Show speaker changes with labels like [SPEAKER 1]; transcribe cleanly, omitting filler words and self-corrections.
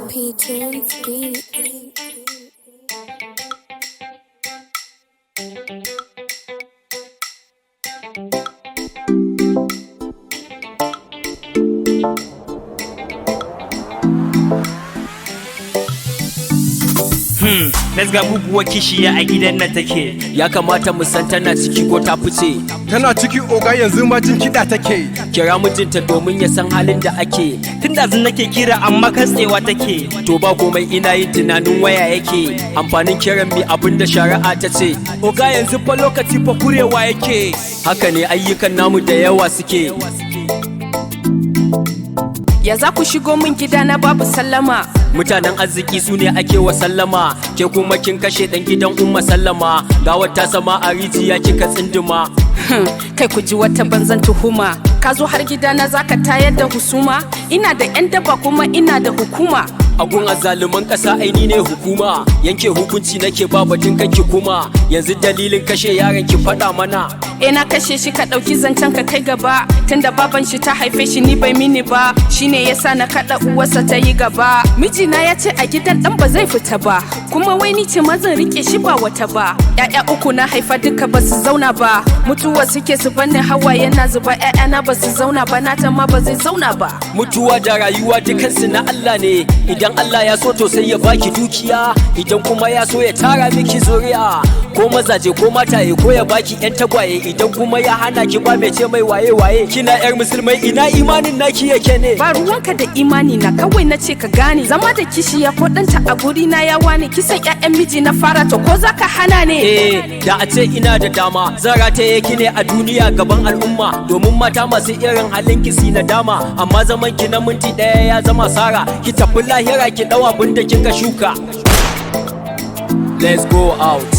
[SPEAKER 1] P10 beat.
[SPEAKER 2] Let's ga muguwar kishiya a gidan nan take.
[SPEAKER 3] Ya kamata mu san tana ciki ko ta fice.
[SPEAKER 4] Tana ciki oga, yanzu ma jin kiɗa take.
[SPEAKER 3] Kira mijinta domin ya san halin da ake.
[SPEAKER 2] Tun da nake kira amma katsewa take.
[SPEAKER 3] To ba komai, ina yin tunanin waya yake. Amfanin kiran mi abin da shari'a ta ce.
[SPEAKER 5] Oga, yanzu fa lokaci fa kurewa yake.
[SPEAKER 3] Haka ne, ayyukan namu da yawa suke.
[SPEAKER 6] Ya za ku shigo min gidana babu sallama?
[SPEAKER 3] Mutanen arziki su ne ake wa sallama, ke kuma kin kashe dan gidan Umma Sallama. Gawar ta sama a rijiya kika tsinduma.
[SPEAKER 6] Kai, ku ji wata banzan tuhuma. Ka zo har gidana za ka tayar da husuma? Ina da 'yan daba kuma ina da hukuma.
[SPEAKER 3] Agun azzaluman ƙasa aini ne hukuma, yanke hukunci nake ba batun kanki. Kuma yanzu dalilin kashe yaron ki faɗa mana.
[SPEAKER 6] E, na kashe shi, ka ɗauki zancen ka kai gaba. Tunda baban shi ta haife shi ni bai mini ba. Shine yasa na kaɗa uwarsa ta yi gaba. Mijina ya ce a gidan ɗan ba zai fita ba. Kuma wai ni ce mazan rike shi ba wata ba. ‘Ya'ya uku na haifa duka ba su zauna ba. Mutuwa suke su banni hawaye na zuba. ‘Ya'yana ba su zauna ba, nata ma ba zai zauna ba.
[SPEAKER 3] Mutuwa da rayuwa dukansu na Allah ne. Idan Allah ya so to sai ya baki dukiya, idan kuma ya so ya tara miki zuri'a, ko mazaje ko mataye, ko ya baki yan tagwaye. Idan kuma ya hana ki, ba mai ce mai waye waye. Kina yar musulmai, ina imanin naki yake ne?
[SPEAKER 6] Ba ruwanka da imani na, kawai na ce ka gane. Zama da kishiya ko ɗanta a guri na ya wane. Kisan ‘ya'yan miji na fara, to ko za ka hana ne?
[SPEAKER 3] Eh, da a ce ina da dama, zan rataye ki ne a duniya gaban al'umma, domin mata masu irin halin ki si nadama. Amma zaman ki na minti ɗaya ya zama sara. Ki tafi lahira ki ɗau abin da kika shuka. Let's go out.